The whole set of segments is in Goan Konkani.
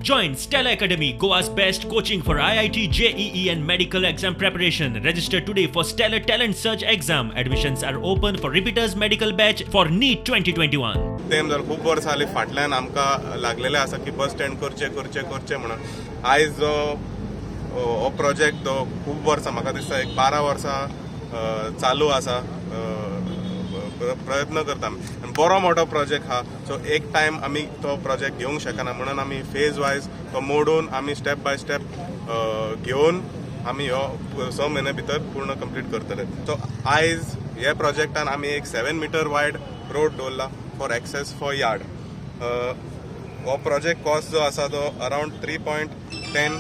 Join Stellar Academy, Goa's best coaching for IIT, JEE and medical exam preparation. Register today for Stellar Talent Search exam. Admissions are open for repeaters medical batch for NEET 2021. तेम जालें, खूब वर्सां जालीं फाटल्यान आमकां लागलेलें आसा की बस स्टँड करचें करचें करचें म्हणून. आयज जो हो प्रोजेक्ट तो खूब वर्सां, म्हाका दिसता एक 12 वर्सां चालू आसा, प्रयत्न करता आमी. आनी बरो मोठो प्रोजेक्ट आहा, सो एक टायम आमी तो प्रोजेक्ट घेवंक शकना म्हणून आमी फेज वायज तो मोडून आमी स्टेप बाय स्टेप घेवन आमी हो 6 म्हयन्या भितर पूर्ण कंप्लीट करतले. सो आयज हे प्रोजेक्टान आमी एक 7 मिटर वायड रोड दवरला फॉर एक्सेस फॉर यार्ड. हो प्रोजेक्ट कॉस्ट जो आसा तो around 3.10,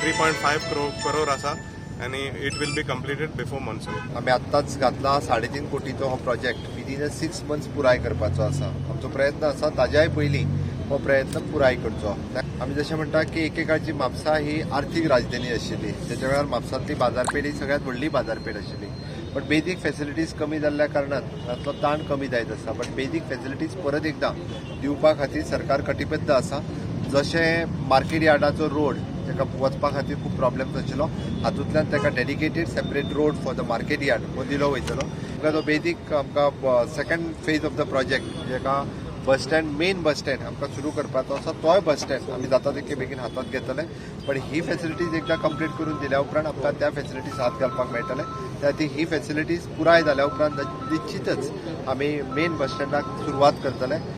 3.5 crore आसा आनी it will be completed before monsoon. आमी आत्ताच घातला 3.5 कोटीचो हो प्रोजेक्ट विदीन अ 6 मंथ्स पुराय करपाचो आसा. आमचो प्रयत्न आसा ताज्याय पयलीं हो प्रयत्न पुराय करचो. आमी जशें म्हणटा की एकेकाळची म्हापसा ही आर्थीक राजधानी आशिल्ली, तेच्या वेळार म्हापसांतली बाजारपेठ ही सगळ्यांत व्हडली बाजारपेठ आशिल्ली. बट बेजीक फेसिलिटीज कमी जाल्ल्या कारणान तातलो ताण कमी जायत आसा. बट बेजीक फेसिलिटीज परत एकदां दिवपा खातीर सरकार कटिबद्ध आसा. जशें मार्केट यार्डाचो रोड ताका वचपा खातीर खूब प्रॉब्लेम्स आशिल्लो, हातूंतल्यान ताका dedicated separate road for the market yard हो दिलो वयतलो. आमकां तो बेजीक आमकां second phase of the project जेका bus stand, main bus stand आमकां सुरू करपाचो आसा, तोय बस स्टँड आमी जाता तितके बेगीन हातांत घेतले. पण ही फेसिलिटीज एकदां कंप्लीट करून दिल्या उपरांत आमकां त्या फेसिलिटीज हात घालपाक मेळटले. त्या खातीर ही फेसिलिटीज पुराय जाल्या उपरांत निश्चितच आमी मेन बस स्टँडाक सुरवात करतले.